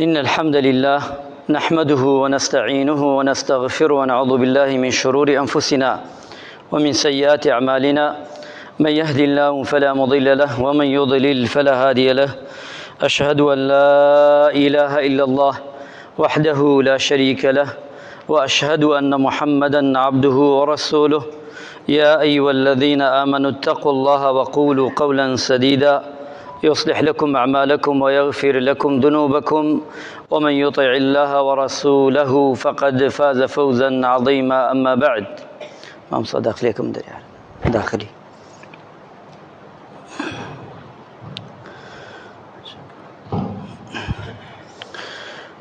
إن الحمد لله نحمده ونستعينه ونستغفره ونعوذ بالله من شرور أنفسنا ومن سيئات أعمالنا من يهدي الله فلا مضل له ومن يضلل فلا هادي له أشهد أن لا إله إلا الله وحده لا شريك له وأشهد أن محمدا عبده ورسوله يا أيها الذين آمنوا اتقوا الله وقولوا قولا سديدا يصلح لكم أعمالكم ويغفر لكم ذنوبكم ومن يطع الله ورسوله فقد فاز فوزا عظيما أما بعد ما مصدق لكم داخلي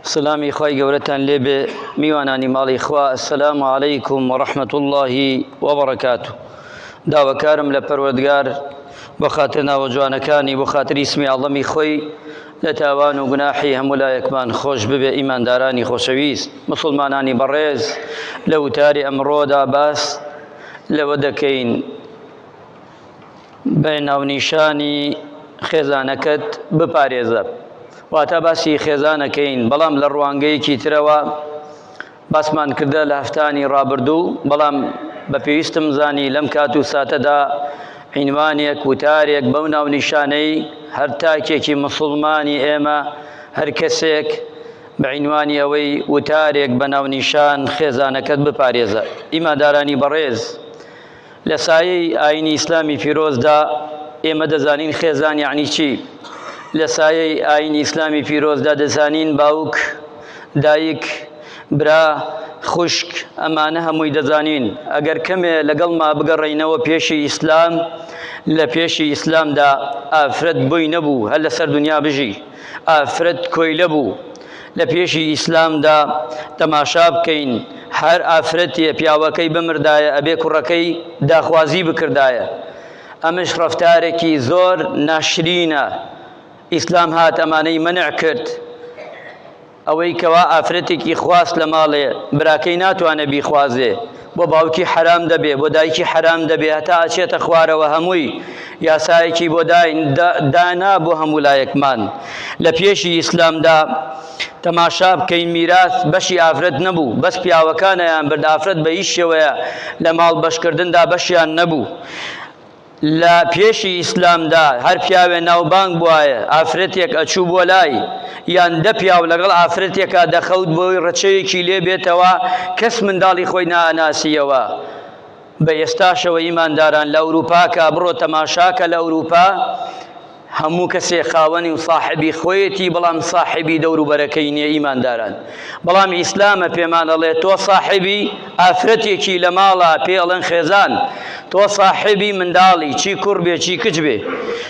سلامی خوای گەورەتان لێبێ میوانانی ماڵی خوا السلام علیکم ورحمة الله وبرکاته داواکارم لە پەروەردگار بۆ خاتر ناوە جوانەکانی بۆ خاتری اسمی عەڵەمی خۆی لە تاوان و گوناحی هەموو لایەکمان خۆش ببێ ئیماندارانی خۆشەویست مسلمانانی بەڕێز لە وتاری ئەمڕۆدا باس لەوە دەکەین بە ناونیشانی خێزانەکەت بپارێزە واتە باسی خێزانەکەین بەڵام لە ڕوانگەیەکی ترەوە باسمان کردە لە هەفتانی ڕابردوو بەڵام بە پێویستم زانی لەم کات و ساتەدا عینوانێک وتارێک بەو ناونیشانەی هەر تاکێکی مسلمانی ئێمە هەر کەسێک بە عینوانی ئەوەی وتارێک بە ناونیشان خێزانەکەت بپارێزە ئیماندارانی بەڕێز لە سایەی ئاینی ئیسلامی پیرۆزدا ئێمە دەزانین خێزان یعنی چی لە سایەی ئاینی ئیسلامی پیرۆزدا دەزانین باوک دایک برا خوشک ئەمانە هەمووی دەزانین ئەگەر کەمێ لەگەڵما بگەڕێینەوە پێشی ئیسلام لە پێشی ئیسلامدا ئافرەت بۆی نەبوو هەر لەسەر دنیا بژی ئافرەت کۆیلە بوو لە پێشی ئیسلامدا تەماشا بکەین هەر ئافرەتێ پیاوەکەی بمردایە ئەبێ کوڕەکەی داخوازی بکردایە ئەمش ڕەفتارێکی زۆر ناشرینە ئیسلام هات ئەمانەی مەنع کرد ئەوەی کەوا ئافرەتێکی خواست لە ماڵێ براکەی ناتوانێ بیخوازێ بۆ باوکی حەرام دەبێ بۆ دایکی حەرام دەبێ هەتا ئەچێتە خوارەوە هەمووی یاسایەکی بۆ دانا بۆ هەموو لایەکمان لە پێشی ئیسلامدا تەماشا بکەین میراث بەشی ئافرەت نەبوو بەس پیاوەکانیان برد ئافرەت بە هیچ شێوەیە لە ماڵ بەشکردندا بەشیان نەبوو لە پێشی ئیسلامدا هەر پیاوێ ناوبانگ بوایە ئافرەتێک ئەچوو بۆ لای یان دە پیاو لەگەڵ ئافرەتێکا دەخەوت بۆی ڕەچەیەکی لێ بێتەوە کەس منداڵی خۆی ناناسیەوە بە ئێستاشەوە ئیمانداران لە ئەوروپاکە بڕۆ تەماشاکە لە ئەوروپا هەموو کەسێ خاوەنی و ساحبی خۆیەتی بەڵام ساحبی دەوروبەرەکەی نییە ئیمانداران بەڵام ئیسلامە پێمان ئەڵێ تۆ ساحبی ئافرەتێکی لە ماڵا پێ ئەڵێن خێزان تۆ ساحبی منداڵی چی کوڕ بێ چی کچ بێ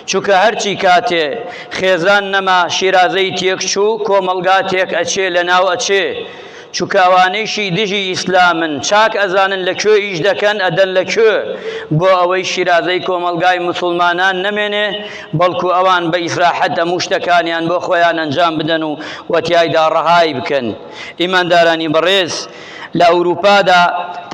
چونکە هەرچی کاتێ خێزان نەما شیرازەی تێک چوو کۆمەڵگا تێک ئەچێ لە ناو ئەچێ چونکە ئەوانەیشی دژی ئیسلامن چاک ئەزانن لە کوێ ئیش دەکەن ئەدەن لە کوێ بۆ ئەوەی شیرازەی کۆمەڵگای موسڵمانان نەمێنێ بەڵکو ئەوان بە ئیسراحەت هەموو شتەکانیان بۆ خۆیان ئەنجام بدەن و وە تیایدا ڕەهای بکەن ئیماندارانی بەڕێز لە ئەوروپادا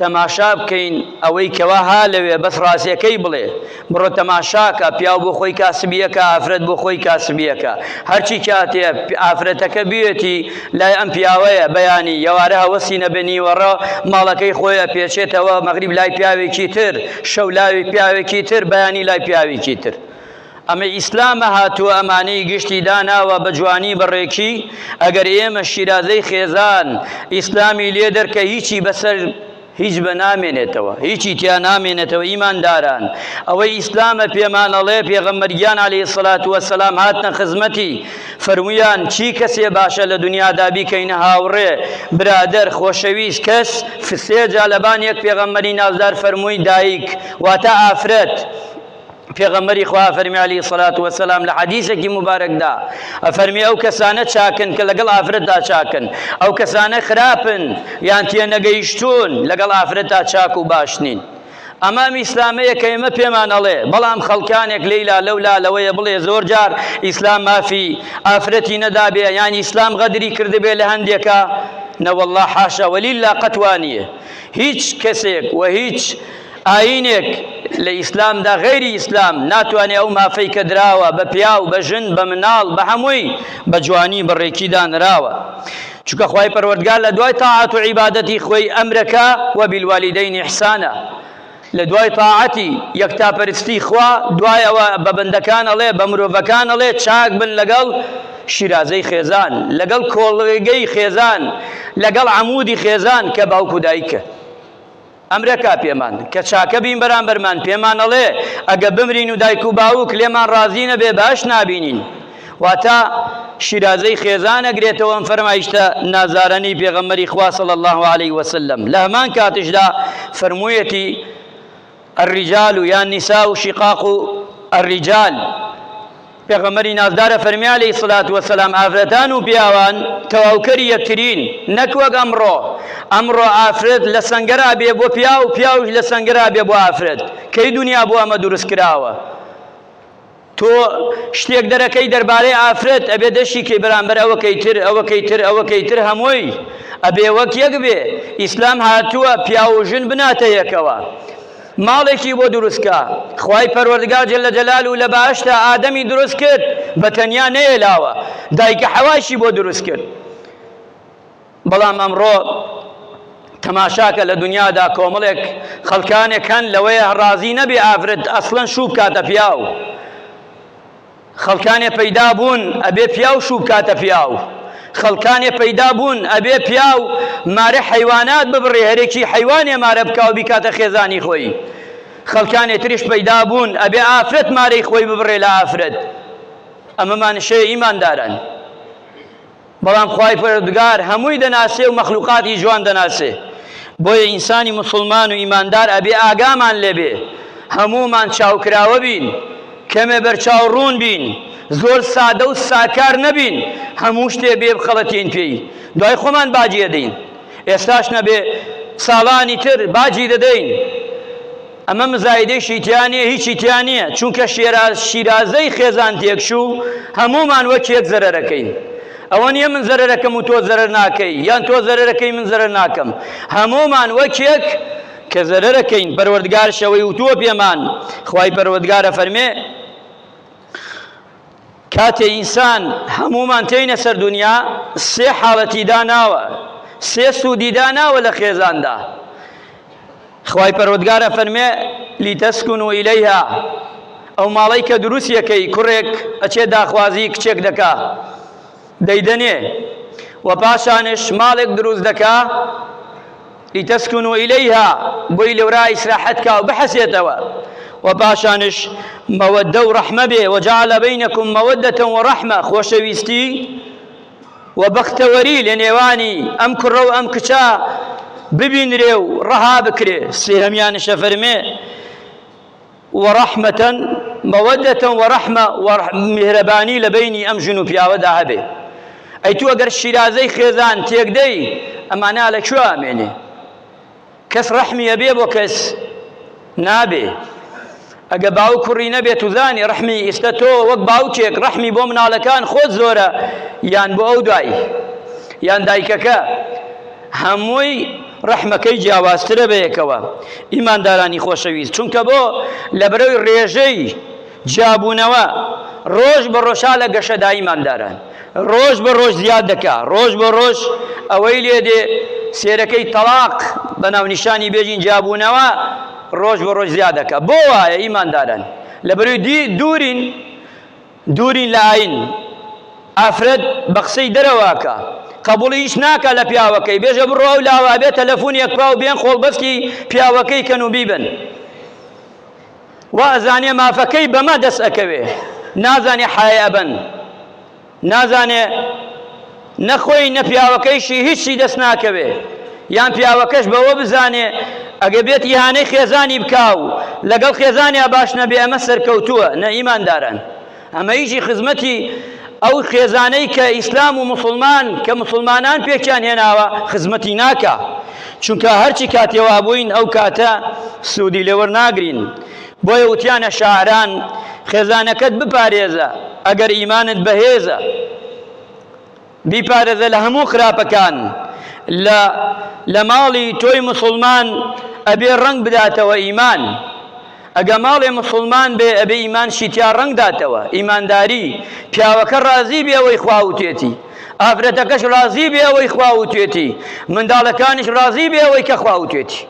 تەماشا بکەین ئەوەی کەوا ها لەوێ بەس ڕاستیەکەی بڵێ بڕۆ تەماشاکە پیاو بۆ خۆی کاسبیەکە ئافرەت بۆ خۆی کاسبیەکە هەرچی کاتێ ئافرەتەکە بێتی لای ئەم پیاوەیە بەیانی یەوارە هەوەسی نەبێ نیوەڕە ماڵەکەی خۆی ئەپێچێتەوە مەغریب لای پیاوێکی تر شەو لاوی پیاوێکی تر بەیانی لای پیاوێکی تر ئەمە ئیسلامە هاتووە ئەمانەی گشتی داناوە بە جوانی بەڕێکی ئەگەر ئێمە شیرازەی خێزان ئیسلامی لێ دەرکە هیچی بەسەر هیچ بە نامێنێتەوە هیچی تیا نامێنێتەوە ئیمانداران ئەوەی ئیسلامە پێمان ئەڵێ پێغەمبەر گیان عەلەیهی سەلات وەسەلام هاتنە خزمەتی فەرموویان چی کەسێ باشە لە دنیادا بیکەینە هاوڕێ برادەر خۆشەویست کەس سێ جا لەبان یەک پێغەمبەری نازدار فەرمووی دایک واتە ئافرەت پێغەمبەری خوا فەرمی علیه الصلاة والسلام لە حەدیثێکی مبارەکدا ئەفەرمی ئەو کەسانە چاکن کە لەگەڵ ئافرەتدا چاکن ئەو کەسانە خراپن یان تێنەگەیشتوون لەگەڵ ئافرەتدا چاک و باش نین ئەمە ئەم ئیسلامەیە کە ئێمە پێمان ئەڵێ بەڵام خەڵکانێک لەیلا لەولا لەوەیە بڵێ زۆر جار ئیسلام مافی ئافرەتی نەدابێ یان ئیسلام غەدری کردبێ لە هەندێکە نەوەڵڵا حاشا وەلیلا قەت وانییە هیچ کەسێک و هیچ. ئایینێک لە ئیسلامدا غەیری ئیسلام ناتوانێ ئەو مافەی کە دراوە بە پیاو بە ژن بە مناڵ بە هەمووی بە جوانی بە ڕێکی دانراوە چونکە خوای پەروەردگار لە دوای تاعەت و عیبادەتی خۆی ئەمرەکە وبالوالدین احسانا لە دوای تاعەتی یەکتاپەرستی خوا دوای ئەوە بە بەندەکان ئەڵێ بە مرۆڤەکان ئەڵێ چاک بن لەگەڵ شیرازەی خێزان لەگەڵ کۆڵگەی خێزان لەگەڵ عەمودی خێزان کە باوک و دایکە ئەمرەکا پێمان کە چاکە بین بەرامبەرمان پێمان ئەڵێ ئەگە بمرین و دایک و باوک لێمان ڕازی نەبێ باش نابینین واتە شیرازەی خێزان ئەگرێتەوە ئەم فەرمایشتە نازارەنی پێغەمبەری خوا صلی الله علیه وسلم لە هەمان کاتیشدا فەرموویەتی الرجال یا النساء شقاق الرجال پێغەمبەری نازدارە فەرمی علیه الصلاة والسلام ئافرەتان و پیاوان تەواوکەری یەکترین نەک وەک ئەمڕۆ ئەمڕۆ ئافرەت لە سەنگەرا بێ بۆ پیاو پیاوش لە سەنگەرا بێ بۆ ئافرەت کەی دنیا بۆ ئەمە دروست کراوە تۆ شتێک دەرەکەی دەربارەی ئافرەت ئەبێ دەشی کەی بەرامبەر ئەوەکەی تر ئەوەکەی تر ئەوەکەی تر هەمووی ئەبێ وەک یەک بێ ئیسلام هاتووە پیاو و ژن بناتە یەکەوە ماڵێکی بۆ دروستکە خوای پەروەردگار جل جلاله لە بەهەشتا ئادەمی دروست کرد بە تەنیا نەیەلاوە دایکە حەواشی بۆ دروست کرد بەڵام ئەمڕۆ تەماشاکە لە دنیادا کۆمەڵێک خەڵکانێک هەن لەوەیە ڕازی نەبێ ئافرەت ئەسڵەن شوو بکاتە پیاو خەڵکانێ پەیدا بوون ئەبێ پیاو شوو بکاتە پیاو خەڵکانێ پەیدا بوون ئەبێ پیاو مارە حەیوانات ببڕێ هەرێکی حەیوانێ مارە بکا و بیکاتە خێزانی خۆی خەڵکانێ تریش پەیدا بوون ئەبێ ئافرەت مارەی خۆی ببڕێ لە ئافرەت ئەمەمان شەیە ئیمانداران بەڵام خوای پەروەردگار هەمووی دەناسێ و مەخلوقاتی جوان دەناسێ بۆیە ئینسانی موسڵمان و ئیماندار ئەبێ ئاگامان لێبێ هەموومان چاوکراوە بین کەمێ بەرچاو ڕوون بین زۆر سادە و ساکار نەبین هەموو شتێ بێ بخەڵەتین پێی دوای خۆمان باجی ئەدەین ئێستاش نەبێ ساڵانی تر باجی دەدەین ئەمە مزایدەیشی تیا نییە هیچی تیا نییە چونکە شیرازەی خێزان تێکچوو هەموومان وەک یەک زەرەرەکەین ئەوە نییە من زەرەرەکەم و تۆ زەرەر ناکەی یان تۆ زەرەرەکەی من زەرەر ناکەم هەموومان وەک یەک کە زەرەرەکەین پەروەردگار شەوەی وتووە پێمان خوای پەروەردگارە فەرمێ کاتێ ئینسان هەموومان تێینە سەر دنیا سێ حاڵەتی داناوە سێ سوودی داناوە لە خێزاندا خوای پەروەردگار ئەفەرمێ لتسکنوا الیها ئەو ماڵەی کە دروستیەکەی کوڕێک ئەچێ داخوازی کچێک دەکا دەیدەنێ و پاشانش ماڵێک دروست دەکا لتسکنوا الیها بۆی لەورا ئیسراحەت کا و بحەسێتەوە و پاشانش مەوەدە و ڕەحمە بێ وجعل بینکم مەوەدەتە و ڕەحمە خۆشەویستی و بەختەوەری لە نێوانی ئەم کوڕە و ئەم کچە ببینرێ و ڕەها بکرێ سێهەمیانش ئەفەرمێ وەڕەحمەتەن مەوەدەتەن وەڕەحمە میهرەبانی لە بەینی ئەم ژن و پیاوەدا هەبێ ئەی تو ئەگەر شیرازەی خێزان تێکدەی ئەمانە لە کوێ ئامێنێ کەس ڕەحمی ئەبێ بۆ کەس نابێ ئەگە باوک کوڕی نەبێت و زانی ڕەحمی ئیستە تۆ وەک باوکێک ڕەحمی بۆ مناڵەکان خۆت زۆرە یان بۆ ئەو دوای یان دایکەکە هەمووی ڕەحمەکەی جیاوازترە بەیەکەوە ئیماندارانی خۆشەویست چونکە بۆ لە بەرەوی ڕێژەی جیابوونەوە ڕۆژ بە ڕۆژا لە گەشەدا ئیمانداران ڕۆژ بە ڕۆژ زیاد دەکا ڕۆژ بە ڕۆژ ئەوەی لێ دێ سێرەکەی تەڵاق بە ناونیشانی بێژین جیابوونەوە ڕۆژ بە ڕۆژ زیاد دەکا بۆ وایە ئیمانداران لە بەرەوی دی دوورین دوورین لە ئاین ئافرەت بە قسەی دەرەوەکە قبوڵی هیچ ناکا لە پیاوەکەی بێژە بڕۆ ئەو لاوە بێ تەلەفۆن یەک پاو بێن خۆڵبەستی پیاوەکەی کەن و بیبن وا ئەزانێ مافەکەی بەمە دەست ئەکەوێ نازانێ حای ئەبەن نازانێ نە خۆی نە پیاوەکەیشی هیچی دەست ناکەوێ یان پیاوەکەش بەوە بزانێ ئەگە بێت ئیهانەی خێزانی بکا و لەگەڵ خێزانیا باش نەبێ ئەمە سەرکەوتووە نە ئیمانداران ئەمە هیچی خزمەتی ئەو خێزانەی کە ئیسلام و موسڵمان کە موسڵمانان پێکیان هێناوە خزمەتی ناکا چونکە هەرچی کاتێ وابووین ئەو کاتە سوودی لێ وەرناگرین بۆیە وتیانە شاعران خێزانەکەت بپارێزە ئەگەر ئیمانت بەهێزە بیپارێزە لە هەموو خراپەکان لە لە ماڵی تۆی مسوڵمان. ئەبێ ڕەنگ بداتەوە ئیمان. ئەگە ماڵێ موسڵمان بێ ئەبێ ئیمانشی تیا ڕەنگ داتەوە، ئیمانداری، پیاوەکە ڕازی بێ ئەوەی خوا وتێتی، ئافرەتەکەش ڕازی بێ ئەوەی خوا وتێتی، منداڵەکانیش ڕازی بێ ئەوەی کە خوا وتێتی.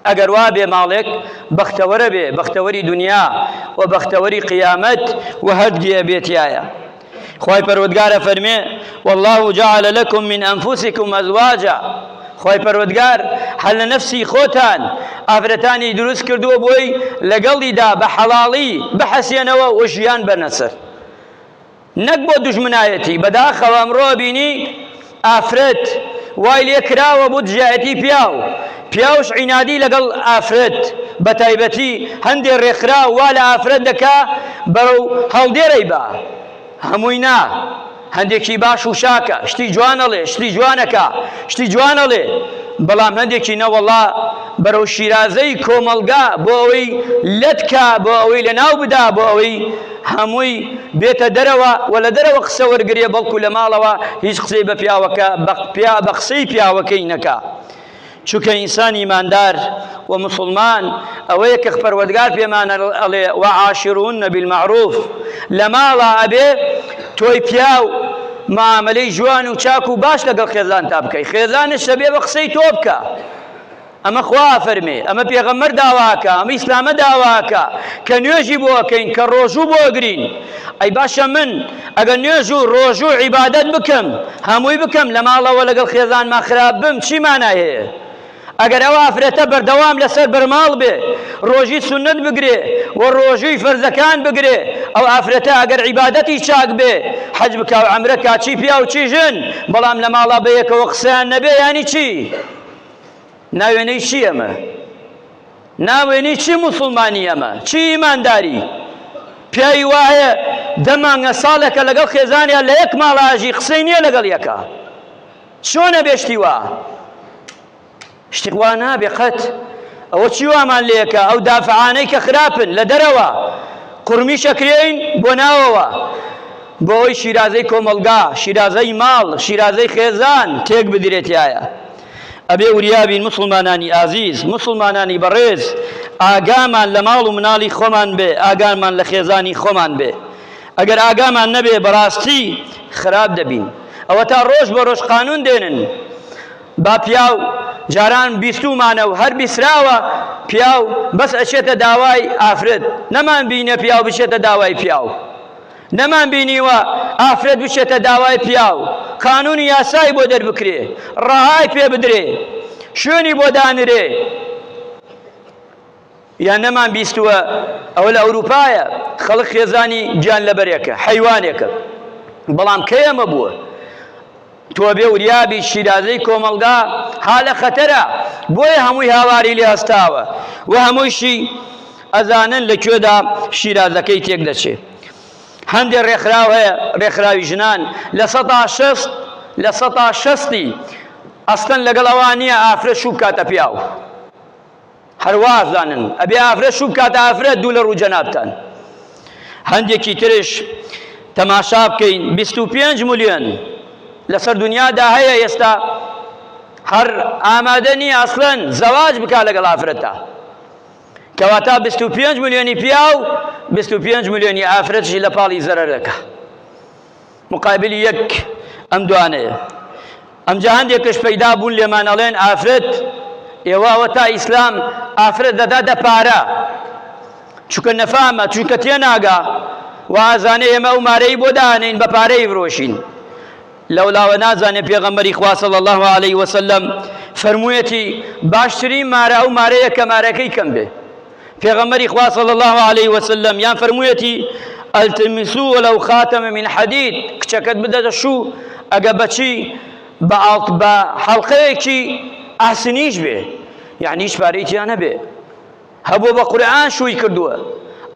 ئەگەر وا بێ ماڵێک بەختەوەرە بێ، بەختەوەری دنیا و بەختەوەری قیامەت و هەردگێ بێتیایە. خوای پەروەردگار ئەفەرمێ واللە جعل لکم من انفسکم ازواجا خوای پەروەردگار هەر لە نەفسی خۆتان ئافرەتانی دروست کردووە بۆی لەگەڵیدا بە حەڵاڵی بحەسێنەوە و ژیان بەرنە سەر نەک بۆ دوژمنایەتی بەداخەوە ئەمڕۆ بینی ئافرەت وای لێ کراوە بۆ دژایەتی پیاو پیاوش عینادی لەگەڵ ئافرەت بە تایبەتی هەندێ ڕێکخراو وا لە ئافرەت دەکا بەرەو هەڵدێرەی با هەمووی نا هەندێکی باش و شاکە شتی جوانەڵێ شتی جوانەکە شتی جوانەڵێ بەڵام هەندێکی نەوەڵا بەرەو شیرازەی کۆمەڵگا بۆ ئەوەی لەتکا بۆ ئەوەی لەناو بدا بۆ ئەوەی هەمووی بێتە دەرەوە و لە دەرەوە قسە وەرگرێ بەڵکو لە ماڵەوە هیچ قسەی بە پیاوەکە بە قسەی پیاوەکەی نەکا چونکە ئینسان ئیماندار و مسلمان ئەوەیە کە پەروەردگار پێمان ئەڵێ وعاشرون بالمعروف لە ماڵا ئەبێ تۆی پیاو معاملەی جوان و چاک و باش لەگەڵ خێزانتا بکەی خێزانش ئەبێ بە قسەی تۆ بکە ئەمە خوا ئەفەرمێ، ئەمە پێغەمبەر داوا ئەکا، ئەمە ئیسلامە داوا ئەکا کە نوێژی بۆ ئەکەین، کە ڕۆژوو بۆ ئەگرین. ئەی باشە من ئەگەر نوێژ و ڕۆژوو و عیبادەت بکەم، هەمووی بکەم، لە ماڵەوە لەگەڵ خێزانما خراپ بم، چی مانای هەیە؟ ئەگەر ئەو ئافرەتە بەردەوام لەسەر بەرماڵ بێ، ڕۆژی سوننەت بگرێ و ڕۆژووی فەرزەکان بگرێ، ئەو ئافرەتە ئەگەر عیبادەتی چاک بێ، حەج بکا و عەمرە کا، چی پیاو چی ژن، بەڵام لە ماڵا بەیەکەوە قسەیان نەبێ یانی چی؟ ناوێنەی چی ئەمە؟ ناوێنەی چی موسڵمانی ئەمە؟ چی ئیمانداری؟ پیاوی وا هەیە دە مانگە ساڵێکە لەگەڵ خێزانیان لە یەک ماڵ ئاژی قسەی نییە لەگەڵ یەکە چۆنە بێ شتی وا شتی وا نابێ قەت ئەوە چی وامان لێکە ئەو دافعانەی کە خراپن لە دەرەوە قورمیش ئەکرێین بۆ ناوەوە بۆ ئەوەی شیرازەی کۆمەڵگا شیرازەی ماڵ شیرازەی خێزان تێک بدرێتایە ئەبێ وریا بین موسڵمانانی ئازیز، موسڵمانانی بەڕێز، ئاگامان لە ماڵ و مناڵی خۆمان بێ، ئاگامان لە خێزانی خۆمان بێ. ئەگەر ئاگامان نەبێ بەڕاستی خراپ دەبین. ئەوەتا ڕۆژ بە ڕۆژ قانون دێنن. با پیاو جاران بیستوومانە و هەر بیسراوە پیاو بەس ئەچێتە داوای ئافرەت. نەمان بینە پیاو بچێتە داوای پیاو. نەمان بینیوە ئافرەت بچێتە داوای پیاو قانون و یاسای بۆ دەربکرێ ڕەهای پێ بدرێ شوێنی بۆ دانرێ یان نەمان بیستووە ئەوە لە ئەوروپایە خەڵک خێزانی گیان لەبەرێکە حەیوانێکە بەڵام کەی ئەمە بووە تۆ بێ وریابی شیرازەی کۆمەڵگا ها لە خەتەرە بۆیە هەمووی هاواری لێ هەستاوە و هەموویشی ئەزانن لە کوێدا شیرازەکەی تێک دەچێ هەندێک ڕێکخراو هەیە ڕێکخراوی ژنان 60% 60%ی ئەستەن لەگەڵ ئەوان نییە ئافرەت شوو بکاتە پیاو هەر وازانن ئەبێ ئافرەت شوو بکاتە ئافرەت دوو لە ڕوو جەنابتان هەندێکی ترش تەماشا بکەین 25 ملیۆن لەسەر دنیادا هەیە ئێستا هەر ئامادە نییە ئەسڵەن زەواج بکا لەگەڵ ئافرەتە کەواتە 25 ملیۆنی پیاو 25 ملیۆنی ئافرەتشی لە پاڵی زەرەر دەکا مقابلی یەک ئەم دوانەیە ئەمجا هەندێکش پەیدا بوون لێمان ئەڵێن ئافرەت ئێوە ئەوە تا ئیسلام ئافرەت دەداتە پارە چونکە نەفامە چونکە تێناگا و ئازانێ ئێمە ئەو مارەی بۆ دانین بە پارەی فرۆشین لەولاوە نازانێ پێغەمبەری خوا صلی الله علیه وسلم فەرموویەتی باشترین مارە ئەو مارەیە کە مارەکەی کەم بێ پێغەمبەری خوا صلی الله علیه وسلم یان فەرموویەتی التمسوا ولو خاتم من حدید کچەکەت بدەتە شوو ئەگە بەچی بە ئاڵت بە حەڵقەیەکی ئاسنیش بێ یعنی هیچ پارەی تیا نەبێ هەبوو بە قورئان شووی کردووە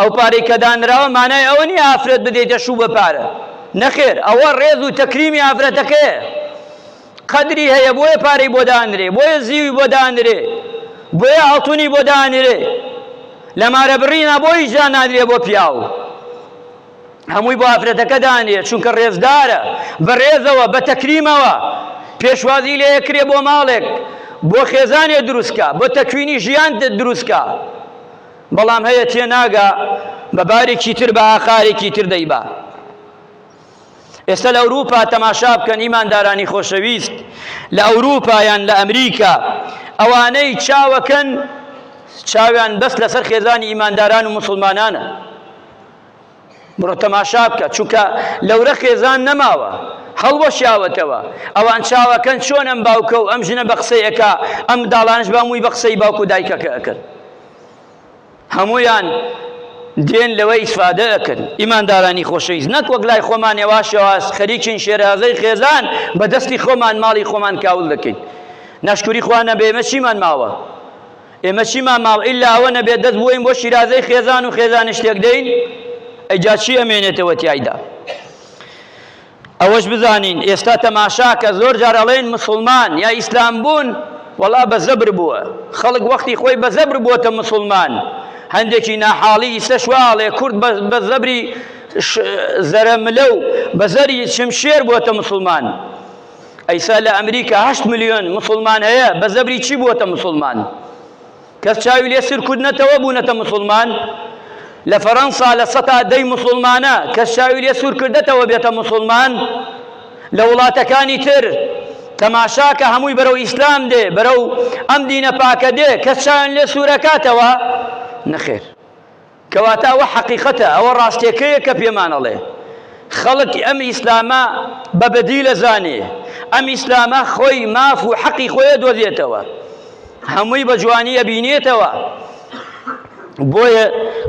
ئەو پارەی کە دانراوە مانای ئەوە نییە ئافرەت بدەیتە شوو بە پارە نەخێر ئەوە ڕێز و تەکریمی ئافرەتەکەیە قەدری هەیە بۆیە پارەی بۆ دانرێ بۆیە زیوی بۆ دانرێ بۆیە ئاڵتونی بۆ دانرێ لە مارە بڕینا بۆ هیچ دانانرێ بۆ پیاو هەمووی بۆ ئافرەتەکە دانرێ چونکە ڕێزدارە بە ڕێزەوە بە تەکریمەوە پێشوازی لێ کرێ بۆ ماڵێک. بۆ خێزانێ دروستکە بۆ تەکوینی ژیان دروستکە بەڵام هەیە تێناگا بە بارێکی تر بە ئاقارێکی تر دەیبا. ئێستا لە ئەوروپا تەماشا بکەن ئیماندارانی خۆشەویست لە ئەوروپا یان لە ئەمریکا ئەوانەی چاوەکەن چاویان بەس لەسەر خێزانی ئیمانداران و مسلمانانە بڕۆ تەماشا بکە چونکە لەورە خێزان نەماوە هەڵوەشاوەتەوە ئەوان چاوەکەن چۆن ئەم باوکە و ئەم ژنە بە قسەی ئەکا ئەم منداڵانش بە هەمووی بە قسەی باوک و دایکەکە ئەکەن هەموویان دێن لەوە ئیسفادە ئەکەن ئیماندارانی خۆشەویست نەک وەک لای خۆمان هێواش هێواش خەریکین شێرازەی خێزان بە دەستی خۆمان ماڵی خۆمان کاول دەکەین ناشکوری خوا نەبێ ئێمە چیمان ماوە ئێمە چیمان ماوە ئیلا ئەوە نەبێت دەست بووین بۆ شیرازەی خێزان و خێزان شتێک دەین ئەیجا چی ئەمێنێتەوە تیایدا ئەوەش بزانین ئێستا تەماشاکە زۆر جار ئەڵێن مسوڵمان یا ئیسلام بوون وەڵا بە زەبر بووە خەڵک وەختی خۆی بە زەبر بووەتە مسوڵمان هەندێکی ناحاڵی ئیسەش وا ئەڵێ کورد بە زەبری زەرەملە و بە زەری شمشێر بووەتە مسوڵمان ئەیسا لە ئەمریکا هەشت ملیۆن مسوڵمان هەیە بە زەبری چی بووەتە مسوڵمان کەس چاوی لێ سور کوردنەتەوە بوونەتە موسڵمان؟ لە فەرەنسا لە سەتا دەی موسڵمانە کەس چاوی لێ سوور کردەتەوە بێتە موسڵمان؟ لە وڵاتەکانی تر تەماشاکە هەمووی بەرەو ئیسلام دێ بەرەو ئەم دینە پاکە دێ کەس چاویان لێ سوورەکاتەوە؟ نەخێر کەواتە ئەوە حەقیقەتە، ئەوە ڕاستیەکەیە کە پێمان ئەڵێ خەڵک ئەم ئیسلامە بە بەدیل ئەزانێ، ئەم ئیسلامە خۆی ماف و حەقی خۆی ئەدۆزێتەوە، هەمووی بە جوانی ئەبینێتەوە، بۆیە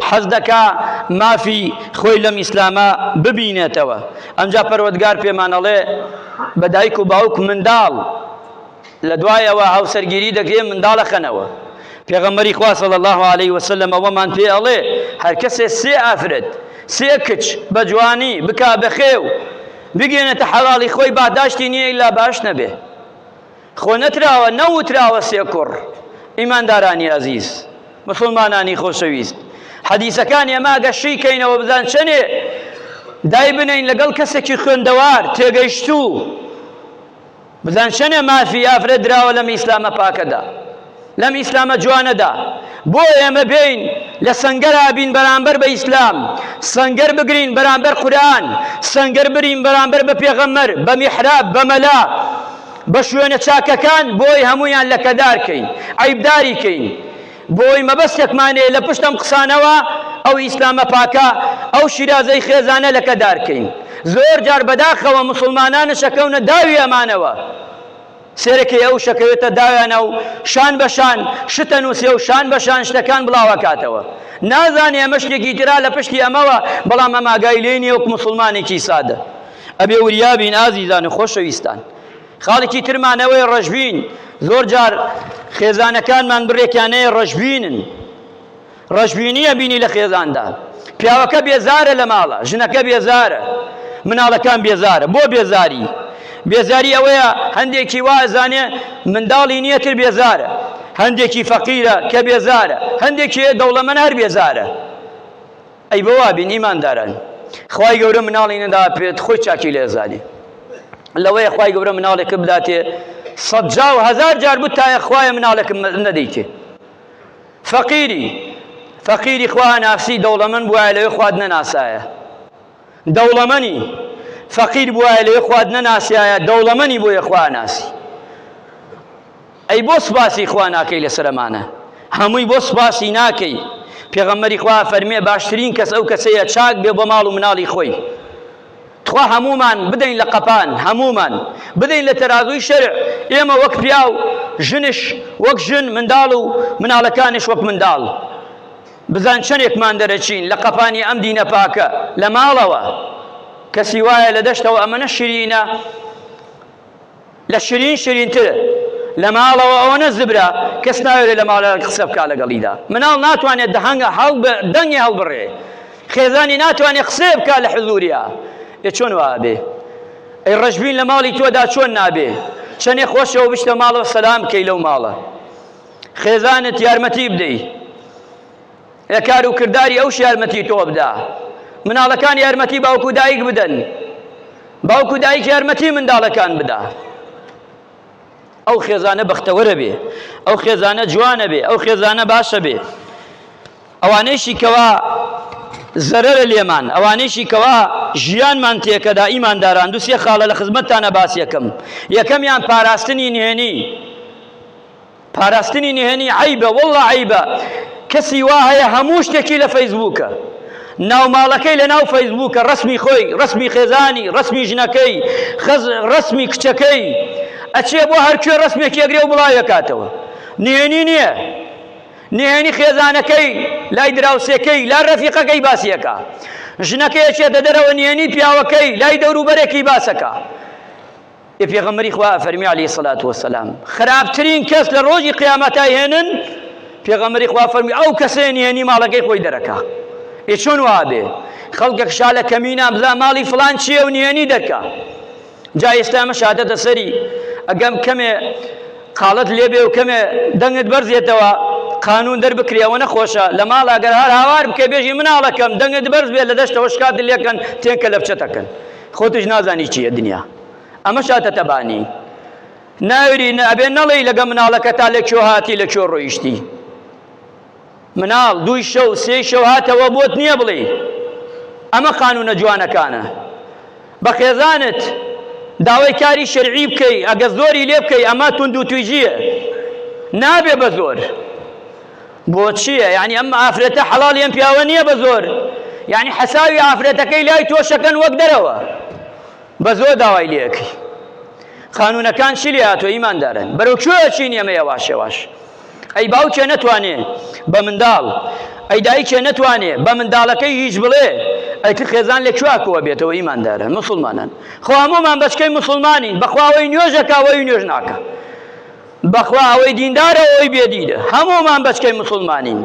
حەز دەکا مافی خۆی لەم ئیسلامە ببینێتەوە. ئەمجا پەروەردگار پێمان ئەڵێ بە دایک و باوک منداڵ لە دوای ئەوە هاوسەرگیری دەکرێ منداڵ ئەخەنەوە. پێغەمبەری خوا صلی اللە علیه وسلم ئەوەمان پێ ئەڵێ هەر کەسێ سێ ئافرەت سێ کچ بە جوانی بکا بەخێو بگەێنێتە حەڵاڵی خۆی باداشتی نییە ئیلا باش نەبێ خۆ نەتراوە نەوتراوە سێ کوڕ ئیماندارانی ئەزیز مسلمانانی خۆشەویست حەدیسەکان ئێمە ئەگەر شی کەینەوە بزان چەنێ دایبنین لەگەڵ کەسێکی خوێندەوار تێگەیشتوو بزان چەنێ مافی ئافرەت دراوە لەم ئیسلامە پاکەدا لەم ئیسلامە جوانەدا بۆ ئێمە بێین لە سەنگەرا بین بەرامبەر بە ئیسلام سەنگەر بگرین بەرامبەر قورئان سەنگەر برین بەرامبەر بە پێغەمبەر بە میحراب بە مەلا بە شوێنە چاکەکان بۆی هەمویان لەکەدار کەین عەیبداری کەین بۆی مەبەستێکمان هەیە لە پشت ئەم قسانەوە ئەو ئیسلامە پاکە ئەو شیرازەی خێزانە لەکەدار کەین زۆر جار بەداخەوە موسڵمانانش ئەکەونە داوی ئەمانەوە سێرەکەی ئەو شەکەوێتە داویانە و شان بە شان شتە نووسێ و شان بە شان شتەکان بڵاوەکاتەوە نازانێ ئەمە شتێکی ترا لە پشتی ئەمەوە بەڵام ئەم ئاگای لێ نییە وەک موسڵمانێکی سادە ئەبێ وریابین ئازیزان و خۆشەویستان خاڵێکی ترمان ئەوەیە ڕەشبین، زۆر جار خێزانەکانمان بڕێکیان هەیە ڕەشبینن، ڕەشبینی ئەبینی لە خێزاندا، پیاوەکە بێزارە لە ماڵە، ژنەکە بێزارە، مناڵەکان بێزارە، بۆ بێزاری؟ بێزاری ئەوەیە هەندێکی وا ئەزانێ منداڵی نییە تر بێزارە، هەندێکی فەقیرە کە بێزارە، هەندێکی دەوڵەمەند هەر بێزارە. ئەی بۆ وا بین ئیمانداران خوای گەورە مناڵی نەدا پێت خۆی چاکی لێ زانی لەوەیە خوای گەورە مناڵێکە بداتێ سەد جا و هەزار جار بتایە خوایە مناڵێکم نەدەیتێ فەقیری فەقیری خوا ناسی دەوڵەمەند بوایە لەوێ خوات نەناسایە دەوڵەمەنی فەقیر بوایە لەوێ خوات نەناسیایە دەوڵەمەنی بۆیە خوا ناسی ئەی بۆ سوپاسی خوا ناکەی لەسەر ئەمانە هەمووی بۆ سوپاسی ناکەی پێغەمبەری خوا فەرمێ باشترین کەس ئەو کەسەیە چاک بێ بۆ ماڵ و مناڵی خۆی تخوا هەمومان بدەین لە قەپان هەمومان بدەین لە تەرازووی شەرع ئێمە وەک پیاو ژنش وەک ژن منداڵ و مناڵەکانش وەک منداڵ بزان چەندێکمان دەرەچین لە قەپانی ئەم دینە پاکە لە ماڵەوە کەسی وایە لە دەشتەوە ئەمە نەشرینە لە شرین شرینترە لە ماڵەوە ئەوەنە زبرە کەس ناوێرێ لە ماڵە قسە بکا لەگەڵیدا مناڵ ناتوانێت دەهەنگە هەڵ دەنگی هەڵبڕێ خێزانی ناتوانێت قسەیە بکا لە حزوریا ئێ چۆن وا بێ ئەی ڕەشبین لە ماڵی تۆدا چۆن نابێ چەنێ خۆشەوە بچتە ماڵەوە سەلام بکەی لەو ماڵە خێزانت یارمەتی بدەی لە کار و کرداری ئەوش یارمەتی تۆ بدا مناڵەکان یارمەتی باوک و دایک بدەن باوک و دایک یارمەتی منداڵەکان بدا. ئەو خێزانە بەختەوەرە بێ، ئەو خێزانە جوانە بێ، ئەو خێزانە باشە بێ. ئەوانەیشی کەوا زەرەرە لێمان، ئەوانەیشی کەوا ژیانمان تێکەدا ئیمانداران دوو سێ خاڵە لە خزمەتتانە باس یەکەم. یەکەمیان پاراستنی نهێنی. پاراستنی نهێنی عەیبە واللە عەیبە کەسی وا هەیە هەموو شتێکی لە فەیسبووکە ناوماڵەکەی لە ناو فەیسبووکە ڕسمی خۆی ڕسمی خێزانی ڕسمی ژنەکەی خەز ڕسمی کچەکەی ئەچێ بۆ هەرکوێ ڕسمێکی ئەگرێ و بڵاوێکاتەوە نهێنی نییە نهێنی خێزانەکەی لای دراوسێکەی لا ڕەفیقەکەی باسیەکە ژنەکەی ئەچێتە دەرەوە نهێنی پیاوەکەی لای دەوروبەرێکی باسەکە ئێ پێغەمبەری خوا ئەفەرمی علیە سەلات وەسەلام خراپترین کەس لە ڕۆژی قیامەتا هێنن پێغەمبەری خوا فەرمی ئەو کەسەیە نهێنی ماڵەکەی خۆی دەرەکا ئێ چۆن وابێ خەڵکە شا لە کەمینا بزا ماڵی فڵان چییە و نهێنی دەرکا جا ئێستا ئەمە شادەتە سەری ئەگەم کەمێ قاڵت لێبێ و کەمێ دەنگت بەرزێتەوە قانون دەربکرێ ئەوە نەخۆشە لە ماڵ ئەگەر هەر هاوار بکە بێژی مناڵەکەم دەنگت بەرز بێت لە دەشتەوە شکات لێکەن تێنکە لە بچەتەکەن خۆتیش نازانی چییە دنیا ئەمە شاتە تەبانی ناوری ئەبێ نەڵێی لەگە مناڵەکە تا لە کوێ هاتی لە کوێ ڕۆیشتی مناڵ دووی شەو سێ شەو هاتەوە بۆت نییە بڵێ ئەمە قانونە جوانەکانە بە خێزانت داوای کاری شەرعی بکەی ئەگە زۆری لێ بکەی ئەمە توند و تویژیە نابێ بە زۆر بۆ چییە یعنی ئەم ئافرەتە حەڵاڵی ئەم پیاوە نییە بە زۆر یعنی حەساوی ئافرەتەکەی لای تۆ شەکەن وەک دەرەوە بە زۆر داوای لێەکەی قانونەکان چی لێ هاتووە ئیماندارن بەرەو کوێ چین ئێمە یەواش یەواش ئەی باوکێ نەتوانێ بە منداڵ ئەی دایکێ نەتوانێ بە منداڵەکەی هیچ بڵێ ئەی خێزان لە کوێ کۆ بێتەوە ئیماندارن مسلمانان خۆ هەموومان بەچکەی مسلمانین بەخواوەی نوێژەکە ئەوەی نوێژ ناکە بەخوا ئەوەی دیندارە ئەوەی بێدینە هەموومان بەچکەی موسڵمانین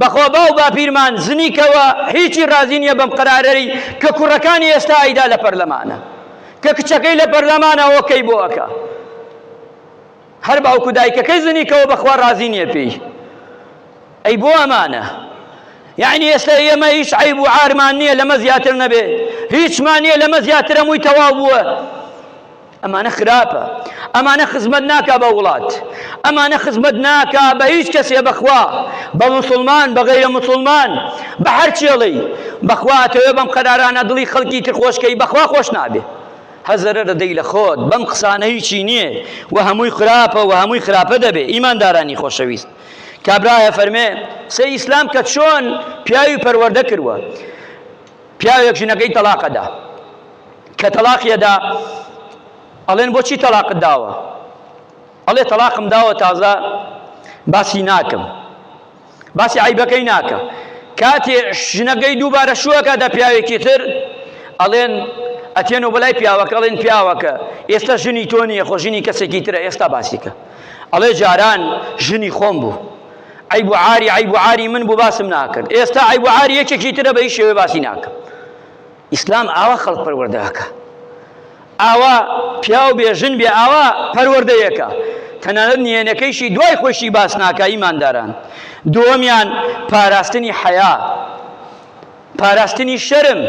بەخوا باو باپیرمان زنیکەوە هیچی ڕازی نییە بەم قەرارەی کە کوڕەکانی ئێستا ئەیدا لە پەرلەمانە کە کچەکەی لە پەرلەمانە ئۆکەی بۆ ئەکا هەر باوک و دایکەکەی زنیکەوە بەخوا ڕازی نییە پێی ئەی بۆ ئەمانە یعنی ئێستا ئێمە هیچ عیب و عارمان نییە لەمە زیاتر نەبێ هیچمان نییە لەمە زیاتر هەمووی تەواو بووە ئەمانە خراپە ئەمانە خزمەت ناکا بە وڵات ئەمانە خزمەت ناکا بە هیچ کەسێ بەخوا بە مسلمان بە غەیرە مسلمان بە هەر چێڵی بەخوا ئەتەوێ بەم قەرارانە دڵی خەڵکی تر خۆشکەی بەخوا خۆش نابێ هەزەرە دەدەی لە خۆت بەم قسانە هیچی نییە و هەمووی خراپە و هەمووی خراپە دەبێ ئیماندارانی خۆشەویست کابرایە فەرمێ سێ ئیسلام کە چۆن پیاوی پەروەردە کردووە پیاوێک ژنەکەی تەلاقەدا کە تەلاقی ئەدا ئەڵێن بۆچی تەلاقت داوە ئەڵێ تەلاقم داوە تازە باسی ناکەم باسی عیبەکەی ناکە کاتێ ژنەکەی دووبارە شوەکە دە پیاوێکی تر ئەڵێن ئەتێن و بەلای پیاوەکە ئەڵێن پیاوەکە ئێستا ژنی تۆ نییە خۆ ژنی کەسێکی ترە ئێستا باسیکە ئەڵێ جاران ژنی خۆم بوو عیب و عاری عیب و عاری من بوو باسم ناکرد ئێستا عیب و عاری یەکێکی ترە بە هیچ شێوەیە باسی ناکەم ئیسلام ئاوا خەڵک پەروەردە ئەکا ئاوا پیاو بێ ژن بێ ئاوا پەروەردەیەکە تەنانەت نهێنەکەیشی دوای خۆشی باس ناکا ئیمانداران دووەمیان پاراستنی حەیا پاراستنی شەرم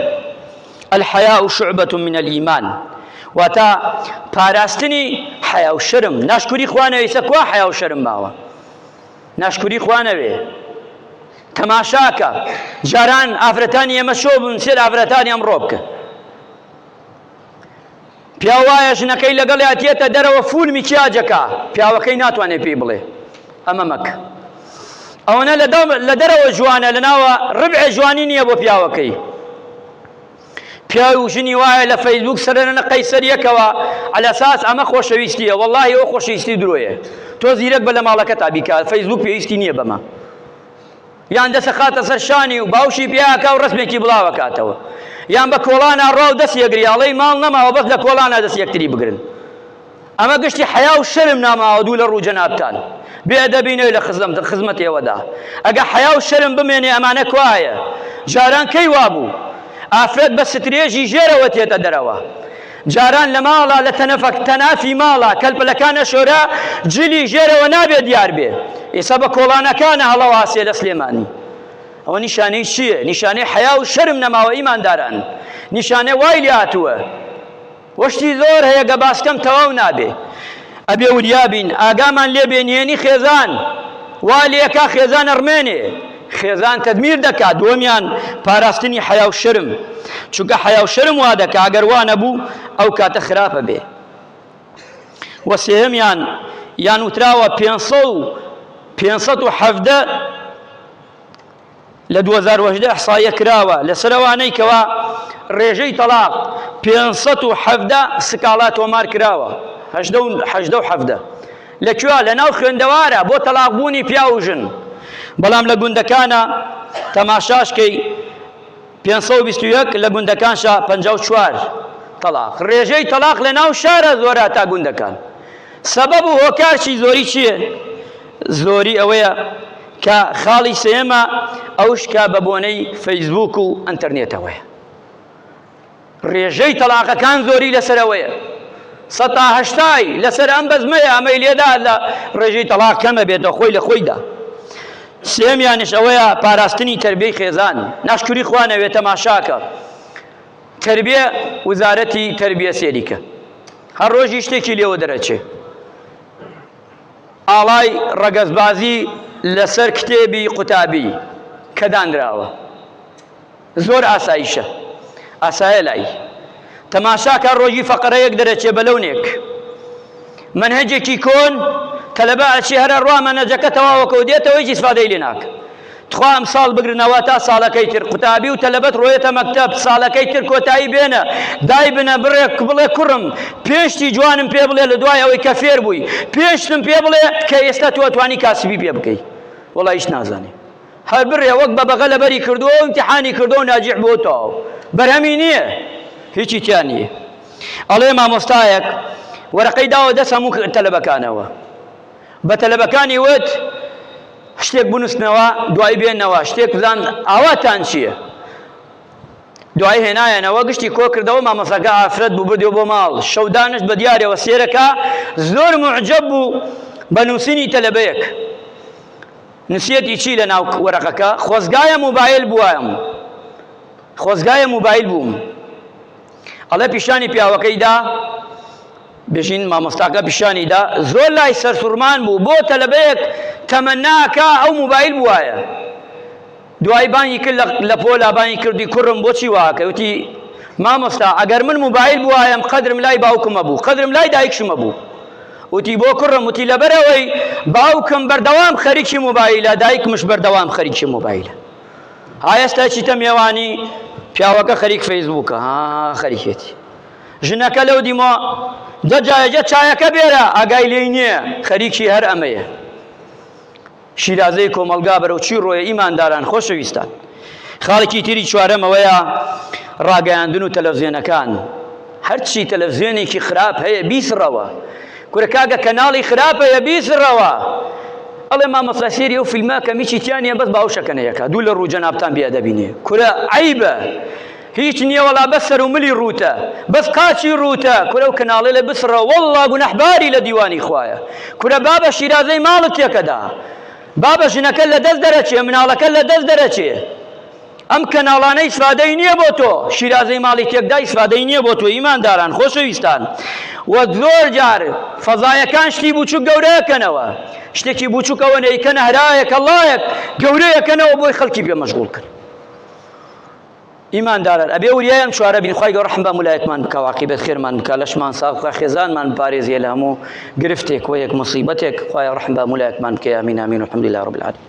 الحیاء شعبة من الایمان واتا پاراستنی حەیا و شەرم ناشکوری خوانەویستە کوا حەیا و شەرم ماوە ناشکوری خوا نەوێ تەماشاکە جاران ئافرەتانی ئێمە شۆ بوون سێر ئافرەتانی ئەمڕۆ بکە پیاو وایە ژنەکەی لەگەڵ یاتیەتە دەرەوە فول میکیاجەکە پیاوەکەی ناتوانێت پێی بڵێ ئەمە مەکە ئەوەنە لە دەرەوە جوانە لە ناوە ڕبعێ جوانی نییە بۆ پیاوەکەی پیاو و ژنی وایە لە فەیسبوک سەرەنە قەیسەر یەکەوە عەلەساس ئەمە خۆشەویستیە وەڵاهی ئەو خۆشەویستی درۆیە تۆ زیرەک بە لە ماڵەکەتا بیکە فەیسبوک پێویستی نییە بەمە یان دەسە خاتە سەر شانی و باوشی پیاکە و ڕسمێکی بڵاوەکاتەوە یان بە کۆڵانا ڕا و دەست یەگری ئەڵێی ماڵ نەماوە بەس لە کۆڵانا دەست یەکتری بگرن ئەمە گشتی حەیا و شەرم ناماوە دوو لە ڕوو جەنابتان بێ ئەدەبی نەوێ لە خزمەت خزمەت ئێوەدا ئەگە حەیا و شەرم بمێنێ ئەمانە کوایە جاران کەی وابوو ئافرەت بە سترێژی ژێرەوە تێتە دەرەوە جاران لە ماڵا لە تەنەفەک تەنافی ماڵا کەلپەلەکانە شۆرا جلی ژێرەوە نابێ دیار بێ ئێستا بە کۆڵانەکانە هەڵەواسێ لە سلێمانی ئەوە نیشانەی چییە؟ نیشانەی حەیا و شەرم نەماوە ئیمانداران نیشانەی وای لێ هاتووە وە شتی زۆر هەیە گە باسکەم تەواو نابێ. ئەبێ وریا بین ئاگامان لێ بێ نهێنی خێزان وا لێکا خێزان ئەڕمێنێ خێزان تەدمیر دەکات دووەمیان پاراستنی حەیا و شەرم چونکە حەیا و شەرم وا دەکا ئەگەر وا نەبوو ئەو کاتە خراپە بێ و سێهەمیان یان وتراوە 517 لە 2018 ئەحسایە کراوە لەسەر ئەوانەی کەوا ڕێژەی تەلاق 517 سکاڵا تۆمار کراوە هەژدە و حەڤدە لە کوێ لە ناو خوێندەوارە بۆ تەلاق بوونی پیاو و ژن بەڵام لە گوندەکانە تەماشاشکەی 521 لە گوندەکانشا 54 تەلاق ڕێژەی تەلاق لە ناو شارە زۆرە تا گوندەکان سەبەب و هۆکار چی زۆری چییە زۆری ئەوەیە کە خاڵی سێیەمە ئەوش کە بە بۆنەی فەیسبوک و ئەنتەرنێتەوەیە ڕێژەی تەلاقەکان زۆری لەسەرەوەیە سەتا هەشتای لەسەر ئەم بەزمەیە ئەمەی لێدا لە ڕێژەی تەلاق کەمە بێتە خۆی لە خۆیدا سێمیانش ئەوەیە پاراستنی تربیەی خێزان ناشکری خوا نەوێت تەماشاکە تربیە وزارەتی تربیە سێریکە هەر ڕۆژی شتێکی لێوە دەرەچێ ئاڵای ڕەگەزبازی لەسەر کتێبی قوتابی کە دانراوە زۆر ئاساییشە ئاسایە لای تەماشاکە ڕۆژی فەقەرەیەک دەرەچێ بە لەونێک مەنهەجێکی کۆن تەلەبە ئەچێ هەرە ڕوا مەنەجەکە تەواوەکە و دێتەوە هیچ ئیسفادەی لێ ناکە تخوا ئەمساڵ بگرنەوە تا ساڵەکەی تر قوتابی و تەلەبەت ڕۆیەتە مەکتەب ساڵەکەی تر کۆتایی بێنە دایبنە بڕێک بڵێ کوڕم پێشتی جوانم پێ بڵێ لە دوای ئەوەی کە فێر بووی پێشتم پێ بڵێ کە ئێستا تۆ توانی کاسبی پێ بکەی وەڵا هیچ نازانێ هەر بڕێ وەک بە بەغە لەبەری کردووە و امتحانی کردووە و ناجیح بووە تەواو بەرهەمی نییە هیچی تیا نییە ئەڵێ مامۆستایەک وەرەقەی داوە دەست هەموو تەلەبەکانەوە بە تەلەبەکانی وت شتێک بنووسنەوە دوای بێنەوە شتێک بزان ئاواتان چییە دوای هێنایەنەوە گشتی کۆ کردەوە مامۆستاکە ئافرەت بوو بردیەوە بۆ ماڵ شەو دانشت بە دیارەوە سێرەکە زۆر معجب بوو بە نووسینی تەلەبەیەک نووسیەتی چی لە ناو وەرەقەکە خۆزگایە موبایل بووایەم خۆزگایە موبایل بووم ئەڵێ پیشانی پیاوەکەی دا بژین مامۆستاکە پیشانی دا زۆر لای سەرسوڕمان بوو بۆ تەلەبەیەک تەمەناکە ئەو موبایل بوایە دوای بانگی کرد لە پۆلا بانگی کردی کوڕم بۆچی واکە وتی مامۆستا ئەگەر من موبایل بوایەم قەدرم لای باوکم هەبوو قەدرم لای دایکشم هەبوو وتی بۆ کوڕم وتی لەبەرەوەی باوکم بەردەوام خەریکی موبایلە دایکمش بەردەوام خەریکی موبایلە ها ئێستا چیتە مێوانی پیاوەکە خەریک فەیسبووکە ها خەریکێتی ژنەکە لەو دیمۆ دەجایەجە چایەکە بێرە ئاگای لێی نییە خەریکی هەر ئەمەیە شیرازەی کۆمەڵگا بەرەو چی ڕۆیە ئیمانداران خۆشەویستان خاڵێکی تری چوارەم ئەوەیە ڕاگەیاندن و تەلەڤزیۆنەکان هەرچی تەلەڤزیۆنێکی خراپ هەیە بیسڕەوە کورە کاکە کەناڵی خراپ هەیە بیسڕەوە ئەڵێ مامۆستا سێری ئەو فیلمە کە میچی تیا نییە بەس باوشەکە نەیەکا دوو لە ڕوو جەنابتان بێئەدەبینێ کورە عەیبە هیچ نییە وەڵا بەس سەر و ملی ڕووتە بەس قاچی ڕووتە کورە و کەناڵێ لە بسڕە وەڵڵا گوناحباری لە دیوانی خوایە کورە بابە شیرازەی ماڵت تێکەدا بابە ژنەکە لە دەست دەرەچێ مناڵەکە لە دەست دەرەچێ ئەم کەناڵانە ئیسفادەی نییە بۆ تۆ شیرازەی ماڵی تێکدا ئیسفادەی نییە بۆ تۆ ئیمانداران خۆشەویستان و زۆر جار فەزایەکان شتی بچوک گەورەکەنەوە شتێکی بچوکەوە نەیکەنە هەرایەک هەڵایەک گەورەیەکەنەوە بۆی خەڵکی پێ مەشغوڵ کرد ئیمانداران ئەبێ وریای ئەم چوارە بین خوای گەورە ڕەحم بە مولایەتمان بکا واقیبەت خێرمان بکا لەشمان ساغ بکا خێزانمان بپارێزێ لە هەموو گرفتێک و یەک مصیبەتێک خوای ڕەحم بە مولایەتمان بکە ئامین ئامین الحمد لله رب العالمین.